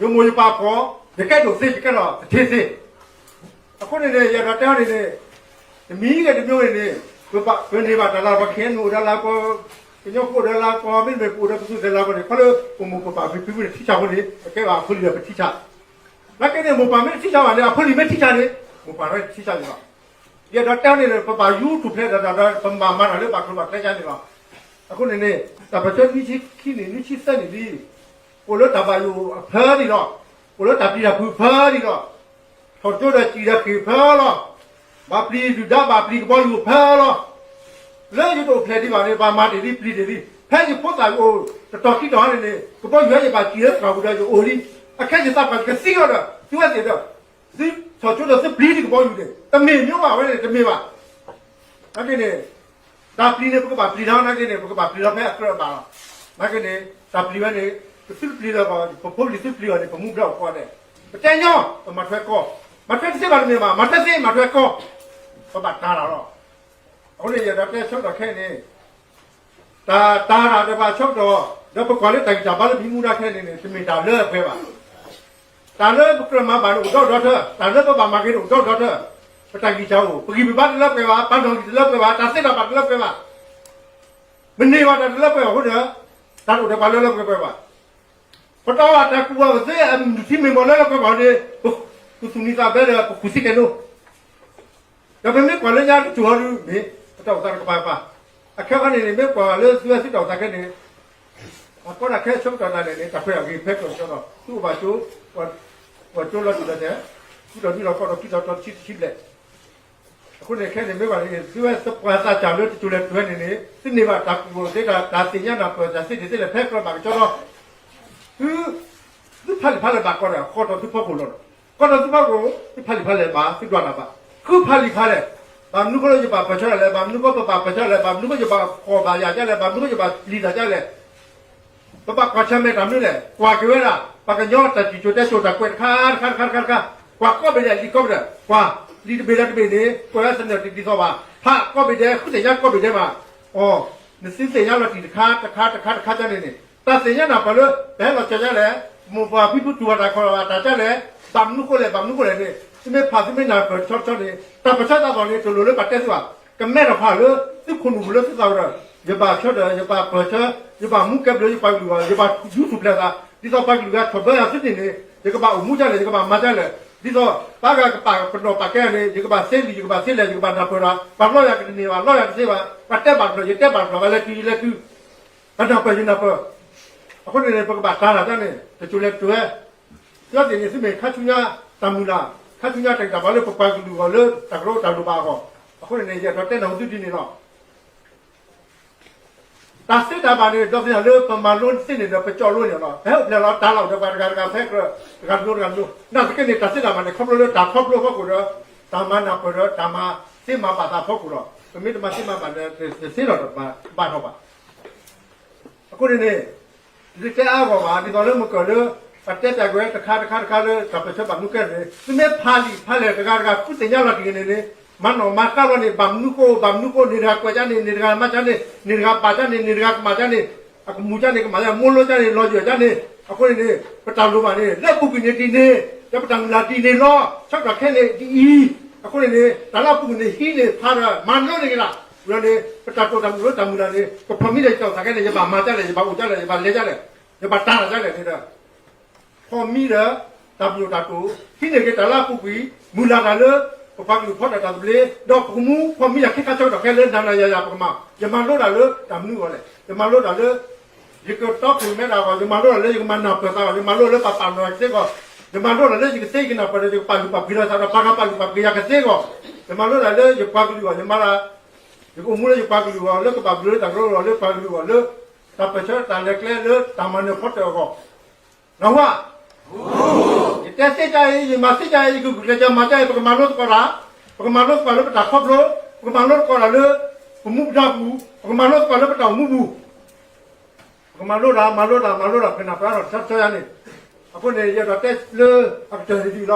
ယမိၢ်ယပၢ်ဖှီၣ်, ယကဲဒိၣ်သ့, ယကဲထီၣ်သထ့သ့. အဃိန့ၣ်န့ၣ် ယအဲၣ်ဒိးတဲဟီန့ၣ်န့ၣ် တမံၤဂ့ၤတမံၤဂ့ၤန့ၣ် ပဘၣ်ပန့ၢ်ဘၣ်တၢ်လၤကပီၤ ခ့ၣ်အဲၣ်ယူၣ်အိၣ်ဒီးလၤကပီၤ, ကညီဖိအိၣ်ဒီးလၤကပီၤ, မ့တမ့ၢ်ပအိၣ်ဒီးပသူၣ်သ့ၣ်လၤကပီၤန့ၣ် ခီလၢပမိၢ်ပပၢ်ဖံဖုန့ၣ်ထံဆးဖိန့ၣ် ပကဲဘၣ်အဖိလံၤဒီးပထံဆး. နာ်က့န့ၣ် မိၢ်ပၢ်မ့ၢ်တထံဆးဘၣ်န့ၣ် အဖိလံၤမ့ၢ်ထံဆးန့ၣ် မိၢ်ပၢ်ထံဆးန့ၣ်လီၤ. ယအဲၣ်ဒိးတဲန့ၣ် ပဘၣ်ယူထူၣ်ဖျဲးဒီးတၢ်ဒီး ပမၤမၤတၢ်လၢဘၣ်ကျိၤဘၣ်ကျဲယါန့ၣ်လီၤ. အဃိန့ၣ်န့ၣ် တၢ်ပၢၢ်ဆၢနွံဆံခံနံၣ် နွံဆံသၢနံၣ်လံ အိၣ်လၢတၢ်ဘၣ်ယိၣ်အဖၢဒံးလီၤ. အိၣ်လၢတၢ်ပျံၤတၢ်ဖုးဖၢဒံးလီၤ. ထီၣ်ကၠိဒီးစံၣ်ဒီးဃ့ၢ်ဖၢလီၤ. ဘၣ်ပျံၤဒုၣ်ဒါဘၣ်ပျံၤကဘီယူၤဖၢလီၤ. လၢယတအိၣ်ဖျဲၣ်ဒံးဘၣ်န့ၣ် ဘၣ်မၤတ့ၢ်လံပျံၤတ့ၢ်လံ. ဖဲယဖိသၣ်ယအိၣ်တတီၤခံတီၤဟီန့ၣ်န့ၣ် ကဘီယူၤဟဲယဘၣ်စံၣ်လၢတၢ်ပူၤဒီးယအိၣ်လံ. အခဲယသးပှၢ်ကသံအီၤဒီး သုဝဲသ့ၣ်ဒီး သုထီၣ်ကၠိဒီးသုပျံၤဒံးကဘီယူၤန့ၣ် တမ့ၢ်မ့ၢ်ဘၣ်ဝဲန့ၣ် တမ့ၢ်ဘၣ်. နာ်က့န့ၣ် တၢ်ပျံၤန့ၣ် ပကဘၣ်ပျံၤထီၣ်နာ်က့န့ၣ် ပကဘၣ်ပျံၤထီၣ်ဖဲအကြၢးအဘၣ်လီၤ. နာ်က့န့ၣ် တၢ်ပျံၤဝဲန့ၣ် ပသုတပျံၤလၢၤဘၣ် ပဖိပလံၤသုပျံၤအီၤန့ၣ် ပမူဘျီၣ်ကိးဂၤဒဲး. ပတဲညီ ပမၤထွဲကီၢ်, မၤထွဲတသ့ဘၣ်တမ့ၢ်ဘၣ် မၤထွဲသ့ မၤထွဲကီၢ်, ပဘၣ်တၤတၢ်လီၤ. အဃိန့ၣ် ယအဲၣ်ဒိးတဲဆၢကတီၢ်ခဲအံၤန့ၣ် တၢ်တၤတၢ်ဒီးပှၤဆၢကတီၢ် ဒီးပကွၢ်လၢတၢ်ဂံၢ်တၢ်ဘါလၢပဟံးမူဒါခဲအံၤန့ၣ်န့ၣ် တမ့ၢ်တၢ်လၢအပှဲၤဘၣ်. တၢ်လၢပကြၢးမၤဘၣ်န့ၣ်အိၣ်ဒီဒီထၢ, တၢ်လၢပဘၣ်မၤက့ၤန့ၣ်အိၣ်ဒီဒီထၢ. ပတၢ်ဂံၢ်စၢ်အိၣ်, ပဂံၢ်ပဘါတလၢပှဲၤဘၣ်, ပနီၣ်ဂံၢ်တလၢပှဲၤဘၣ်, တၢ်သ့တၢ်ဘၣ်တလၢပှဲၤဘၣ်, မန့ၢ်ဘၣ်တၢ်တလၢပှဲၤဘၣ်အဃိဒီး တၢ်တအိၣ်ဒီးပှၤလၢလၢပှဲၤပှဲၤဘၣ်. ပတၢ်အိၣ်ဘၣ်တၢ်ကူၣ်ဘၣ်ပသ့ အမုၢ်ထံမ့ၢ်မီၢ်လၢလၢပှဲၤပှဲၤန့ၣ် ပသူၣ်နံၤသးဘဲဒီး ပကူၣ်စ့ကဲၤနိ, ဒီးပမ့ၢ်ကွၢ်လၢညါတစိၤဟီဒုးမ့ၢ် ပတၢ်အိၣ်သးတကပၤပၤ, အခဲခီန့ၣ်န့ၣ် မ့ၢ်ကွၢ်လၢသုဝဲသုတၢ်အိၣ်သးခဲန့ၣ် အကီတၢ်ခဲဆၢကတီၢ်တၢ်န့ၣ်န့ၣ် တၢ်ခွဲးအဂ့ၤဖဲကတီၢ်ကတီၢ်ဒီး သုအိၣ်ဘၣ်ကၠိ, ပှၤကၠိလီၤတံၢ်လီၤဆဲး, ခံတီၤနွံတီၤဃိးတီၤခံတီၤတဆံတဆံဘျဲၣ်, အဃိန့ၣ်ခဲန့ၣ် မ့ၢ်ဘၣ်န့ၣ် သုဝဲသပှၢ်သးစၢ်လၢတစိၤလဲၤတစိၤန့ၣ်န့ၣ် သုန့ၢ်ဘၣ်တၢ်ကူၣ်သ့တၢ် တၢ်သ့ၣ်ညါနၢ်ပၢၢ်တၢ်သ့ဒ်သိးလဲၣ် ဖဲကတီၢ်ဘၣ်ကဆှီဒီး သု သုဖးလံာ်ဖးလဲၢ်ဘၣ်ကီဒီး ဃီတီၤသုဖီခိၣ်လီၤ. ဃီတီၤသုဖီခိၣ် သုဖးလံာ်ဖးလဲၢ်ဘၣ် သုဒွးတၢ်ဘၣ်, ဃုဖးလံာ်ဖးလဲၢ်, ဘၣ်မနုၤဃိလၢယဘၣ်ပၢၢ်ဆၢတၢ်လဲၣ်, ဘၣ်မနုၤဃိပဘၣ်ပၢၢ်ဆၢတၢ်လဲၣ်, ဘၣ်မနုၤဃိယဘၣ်ဃီၣ်ဘၣ်ယာ်ဒ်လဲၣ်, ဘၣ်မနုၤဃိယဘၣ်ပျံၤတၢ်ဒ်လဲၣ် ပဘၣ်ကွၢ်ဆၢၣ်မဲာ်တၢ်မနုၤလဲၣ်, ကွၢ်က့ၤဝဲဒၣ် ပှၤကညီတၢ်စံၣ်စိၤတဲစိၤတၢ်ကွဲးတခါတခါတခါတခါတခါ, ကွၢ်ကီၣ်ဘ့ၣ်ဒဲး လံာ်ကီၣ်ဘ့ၣ်ဒဲး, ကွၢ်လံာ်တဘ့ၣ်လၢတဘ့ၣ်န့ၣ် ကွဲးဝဲသနၢၣ်တဒ်သိးဘၣ်, ဖးကီၣ်ဘ့ၣ်ဒဲး ဃုသ့ၣ်ညါကီၣ်ဘ့ၣ်ဒဲးဘၣ်, အီၤ နသုသ့ၣ်ညါလီၤတံၢ်တခါတခါတခါတခါဒ်န့ၣ်န့ၣ် တၢ်သ့ၣ်ညါနၢ်ပၢၢ်လၢ ပဟဲလီၤစၢၤဒ်လဲၣ်, မိၢ်ပၢ်ဖံဖုတူၢ်ဘၣ်တၢ်ခီၣ်ဘၣ်တၢ်ဒ်လဲၣ်, ဘၣ်မနုၤဃိလဲၣ် ဘၣ်မနုၤဃိလဲၣ်န့ၣ် သုမ့ၢ်ဖးသုမ့ၢ်နၢ်ပၢၢ်တဆီတဆီန့ၣ် တၢ်ပၢၢ်ဆၢသးသီၣ်န့ၣ် တလိၣ်လၢပတဲသုဘၣ်, ကမဲထီၣ်ဖးလၢ သုခိၣ်နူာ်ပူၤလၢသုသးဝဲဒီး ယဘၣ်ဆၢထၢၣ် ယဘၣ်ပၢၢ်ဆၢ ယဘၣ်မူကဲဘျုးယပှၤကလုာ်အဂီၢ် ယဘၣ်ယူၤထူၣ်ဖျဲးသး, ဒ်သိးပှၤကလုာ်ဂၤထီၣ်ဘၢယၤသုန့ၣ်န့ၣ် ယကဘၣ်အိၣ်မူဒ်လဲၣ် ယကဘၣ်မၤဒ်လဲၣ်, ဒ်သိးပှၤဂၤကပာ်ပနီၣ်ပာ်ကဲယၤန့ၣ် ယကဘၣ်သ့လံာ် ယကဘၣ်သ့လဲၢ် ယကဘၣ်နၢ်ပၢၢ်တၢ်, ပှၤလီယၤကတန့ၢ်ဘၣ် လီယၤတသ့ဘၣ်, ပှၤတဲဘၣ်တဖျၢၣ် ယတဲဘၣ်တဖျၢၣ် ပှၤလဲၤတုၤယလဲၤတုၤ, ပှၤနၢ်ပၢၢ်ယနၢ်ပၢၢ်, အဃိန့ၣ်န့ၣ် ပကဘၣ်တၢ်တၢ်ဒ်န့ၣ် တစိၤလဲၤတစိၤဝဲ, သုသ့ၣ်န့ၣ် သုမ့ၢ်ခါဆူညါတၢ်မုၢ်လၢ် ခါဆူညါတၢ်ဂံၢ်တၢ်ဘါလၢပပှၤကလုာ်အဂီၢ်လၢတၢ်ကရၢတၢ်လိၣ်ဘၣ်အဂီၢ်, အဃိန့ၣ်န့ၣ် ယအဲၣ်ဒိးတဲနၢ်ဟူသုဒ်န့ၣ်လီၤ. တၢ်သ့တၢ်ဘၣ်န့ၣ် ဒီးသ့ၣ်ညါလၢပမၤလိသ့န့ၣ်ဒီး ပကၠီလိန့ၣ်လီၤ. ပဟဲအိၣ်ဖျဲၣ်လီၤ တၢ်လၢအိၣ်ဒီးပှၤတဂၤတဂၤဖဲကြၢး တဂၤတဘျီတဂၤတဘျီ, နာ်သက့န့ၣ် တၢ်သ့တၢ်ဘၣ်န့ၣ် ခီဖျိလၢတၢ်ခီဖျိအဖီခိၣ်ဒီး တၢ်မၤနၢ်ပၢၢ်ဒီး တၢ်မၤသ့မၤဘၣ်သးအဖီခိၣ်လီၤ. ပမ့ၢ်တမၤသ့မၤဘၣ်ဒီး တသ့လီၤတဘၣ်ထီၣ်ဘၣ်. အဃိန့ၣ်န့ၣ် တတဲအါအဂီၢ်ဘၣ် ဒ်သိးလၢမုၢ်ကၢၢ်လၢ ပတဲပၠးကွံာ်တခါတခါတခါလၢ တၢ်ပၢၢ်ဆၢဘၣ်မနုၤကဲန့ၣ် သုမ့ၢ်ဖးလံာ်ဖးလဲၢ်တဂၤတဂၤ ဃုသ့ၣ်ညါလီၤတံၢ်န့ၣ်န့ၣ် မၤနီၣ်မၤဃါလီၤန့ၣ် ဘၣ်မနုၤဃိ ဘၣ်မနုၤဃိ န့ၢ်တဂၤကွဲးဒ်န့ၣ် န့ၢ်တဂၤမၤဒ်န့ၣ် န့ၢ်တဂၤဘၣ်ဒ်န့ၣ် န့ၢ်တဂၤကမၣ်ဒ်န့ၣ် အကမူၣ်ဒ်န့ၣ် ကမၣ်ဒ် မိၢ်လိဒ်န့ၣ် လီၤယွဲၢ်ဒ်န့ၣ် အဃိန့ၣ်န့ၣ် ပတၢ်လိၣ်ဘၣ်န့ၣ် လၢအပူၤကွံာ်န့ၣ်ဒ်န့ၣ် ဒီးပတၢ်မုၢ်လၢ်ဒ်န့ၣ်လီၤ. ဆၢကတီၢ်ခဲအံၤန့ၣ်ဒ်အံၤ အဃိန့ၣ်န့ၣ် တၢ်လၢအပူၤကွံာ်န့ၣ် ဟံးန့ၢ်ဖးဒီး မၤလိန့ၢ်က့ၤလီၤ. ဝံၤဒီးန့ၣ် ပတၢ်တိာ်တၢ်မုၢ်လၢတၢ်မုၢ်လၢ်န့ၣ် ပဖီၣ်မံဒီးယတၢ်အိၣ်သးခဲန့ၣ် ယဘၣ်မၤဒ်လဲၣ် ယဘၣ်အိၣ်ဒ်လဲၣ် ယဘၣ်လဲၤဒ်လဲၣ် ယဘၣ်တၢ်ဒ်လဲၣ်န့ၣ်ဒီး ဖီၣ်မံဒီး တၢ်ပညိၣ်တၢ်တိာ် ဟံးန့ၢ်က့ၤတၢ်လၢအပူၤကွံာ် မုၢ်လၢ်တၢ်လၢ ပပှၤကလုာ်ဖီတၢ်တၢ်သဘျ့ ဒီးပကမူဖီၣ်မံယၤခဲခါဆၢကတီၢ်ခဲလၢနၤနၤယၤယၤပကမၤ ယမၤလိတၢ်လၢတၢ်မနုၤအဂီၢ်လဲၣ် ယမၤလိတၢ်လၢ ယကတီခိၣ်မဲတၢ်အဂီၢ် ယမၤလိတၢ်လၢယကမၤနၢ်ပၢၢ်သးအဂီၢ် ယမၤလိလၢပပာ်ပနီၣ်ယၤကသ့အဂီၢ် ယမၤလိတၢ်လၢယကသ့ယကနၢ်ပၢၢ်ဒီး ယကပာ်လုၢ်ပာ်ပှ့ၤလီၤသးဒီး ပှၤဂၤပာ်လုၢ်ပာ်ပှ့ၤယၤကသ့အဂီၢ် ယမၤလိတၢ်လၢယပှၤကလုာ်အဂီၢ် ယမၤတၢ် ယကအိၣ်မူလၢယပှၤကလုာ်အဂီၢ် လၢကဘၣ်ဘျုးလၢတၢ်ကရၢအဂီၢ် လၢပှၤကလုာ်အဂီၢ် လၢတၢ်ပၢၢ်ဆၢတၢ်လဲၤကျဲလၢတၢ်မၤနၢၤဖီတၢၣ်အဂီၢ် နၢ်ဟူဧါ ယတဲသ့ဒ်အံၤ ယမၤသ့ဒ်အံၤ ယကဂုာ်ကျဲးစၢးမၤဒ်အံၤ ပကမၤလိသကိးတၢ်, ပကမၤလိသကိးလၢပတၢ်ခီဖျိ, ပကမၤလိသကိးတၢ်လၢ ပမူပဒါပူၤ, ပကမၤလိသကိးလၢပတၢ်အိၣ်မူပူၤ, ပကမၤလိတၢ် မၤလိတၢ် မၤလိတၢ် ပကနၢ်ပၢၢ်အါထီၣ်တဆီတဆီယါန့ၣ်, အဃိန့ၣ် ယအဲၣ်ဒိးတဲလၢအကတၢၢ်န့ၣ်ဒ်အံၤလီၤ.